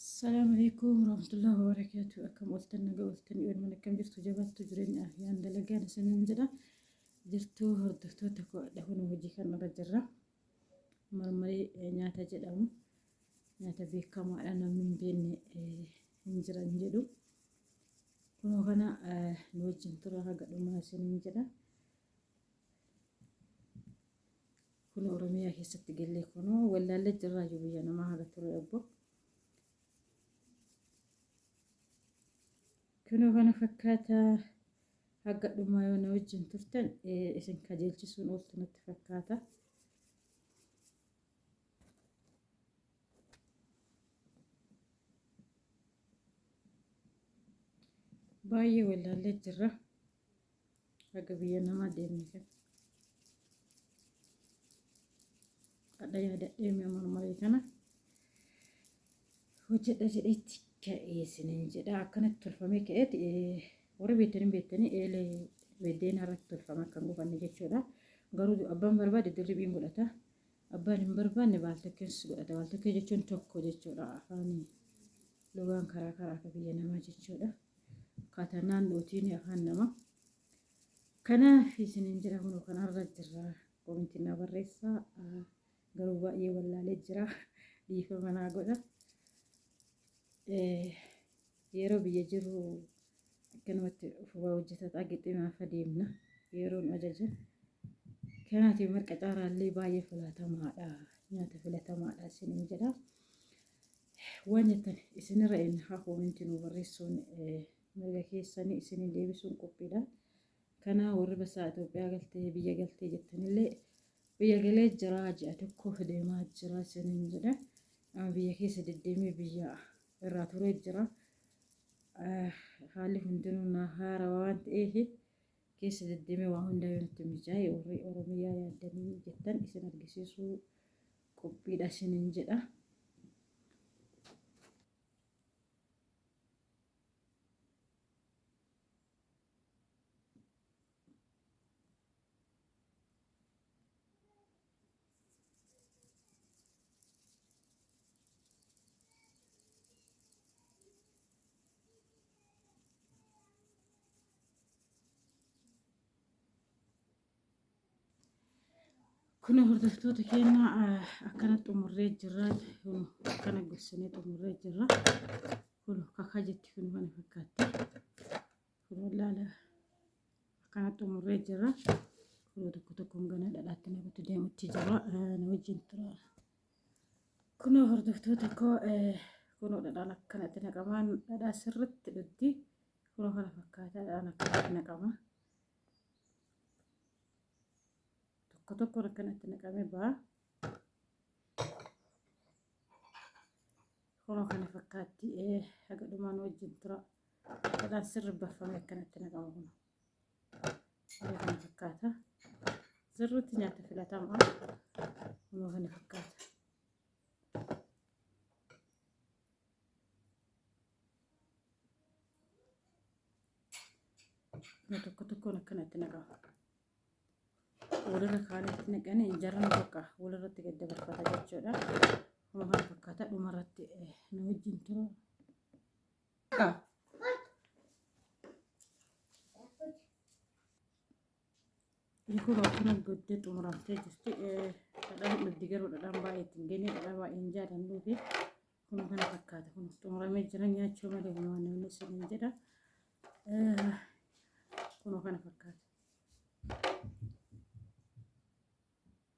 Assalamu alaikum warahmatullahi wabarakatuh. Akkam ooltan naga ooltan ilmaan akkam jirtu jabaattu jireenya afyaan dalagaan isiniin jedha. Jirtu hordoftoota koo adha kun hojii kan irra jirra. Marmaree nyaata jedhamu nyaata beekamaadha namni hin beekne hin jiran jedhu. Kunoo kana nu wajjin tura haga dhumaa isiniin jedha. Kun Oromiyaa keessatti gallee kunoo wallaallee jirraa jiru biyya namaa haga ture obbo. Kunoo kana fakkaata haga dhumaa yoo na wajjin turtan isin kajeelchisuun ooltu natti fakkaata. Baay'ee wallaallee jirra. Haga biyya namaa deemne kan. Hadha yaadadhee mi'a marmaree kana hojjedha jedheetti ka'ee isiniin jedha. Akkanatti tolfamee ka'eeti warri beektanii beektanii eelee beddeen irratti tolfama akka hin gufanne jechuudha. Garuu abbaan barbaade dirribiin godhata. Abbaan hin barbaanne baaltokkees godhata. Baaltokkee jechuun tokko jechuudha. Afaan lugaan karaa karaa akka biyya namaa jechuudha. Akkaataa naannootiin afaan namaa. Kanaaf isiniin jedha kunoo kanarra jirra. Koomentii naa barreessaa. Garuu baay'ee wallaalee jira. Dhiifama naa godha. Yeroo biyya jiru akkanumatti ufuma hojjetataa giximaaf adeemna. Yeroon ajajan. Kanaatiif marqa caaraallee baay'ee filatamaadha. Nyaata filatamaadha isiniin jedha. Waan jettan isinirra inni haa koomentii nu barreessuun mirga keessanii isinii deebisuun qophiidha. Kana warri basaa Itoophiyaa galtee biyya galtee jettanillee biyya galee jira ji'a tokkoof deemaa jira isiniin jedha. Amma biyya keessa deddeemee biyya irraa turee jira. Haalli hundinuu na haarawaa waan ta'eef keessa deddeemee waa hundaa yoo natti mijaa'e warri Oromiyaa yaaddanii jettan isin argisiisuu qophiidha isiniin jedha. Kun hordoftoota keenya akkana xumurree jirra. Kun akkana gorsinee xumurree jirra. Kun kakaa jetti kun kana fakkaatti. Kun laala akkana xumurree jirra. Kun tokko tokkoon gana dhadhaatti naqutti deemutti jira. Na wajjin tura. Kun hordoftoota koo kun dhadhaan akkanatti naqamaan dhadhaa sirriitti dhugdi. Kun kana fakkaata dhadhaan akkanatti naqama. Tokko tokkoon akkanatti naqamee ba'a. Kunoo kana fakkaatti haga dhumaan wajjin tura. Dhadhaan sirri baffamee akkanatti naqama kunoo. Kunoo kana fakkaata. Sirriitti nyaata filatamaa. Kunoo kana fakkaata. Kunoo tokko tokkoon akkanatti naqama. Walirra kaanitti naqanii jarri bakka walirratti gad dabarfata jechuudha. Kuma kana fakkaata dhumarratti nu wajjin tura. Kun akkuma goddee xumuramtee jirti. Dhadhaan dhugdi garuu dhadhaan baay'ee ittiin geenye dhadhaa baay'ee hin jaallannuufi kun kana fakkaata. Kun xumuramee jira nyaachuu malee waan namni isiniin jedha. Kun kana fakkaata.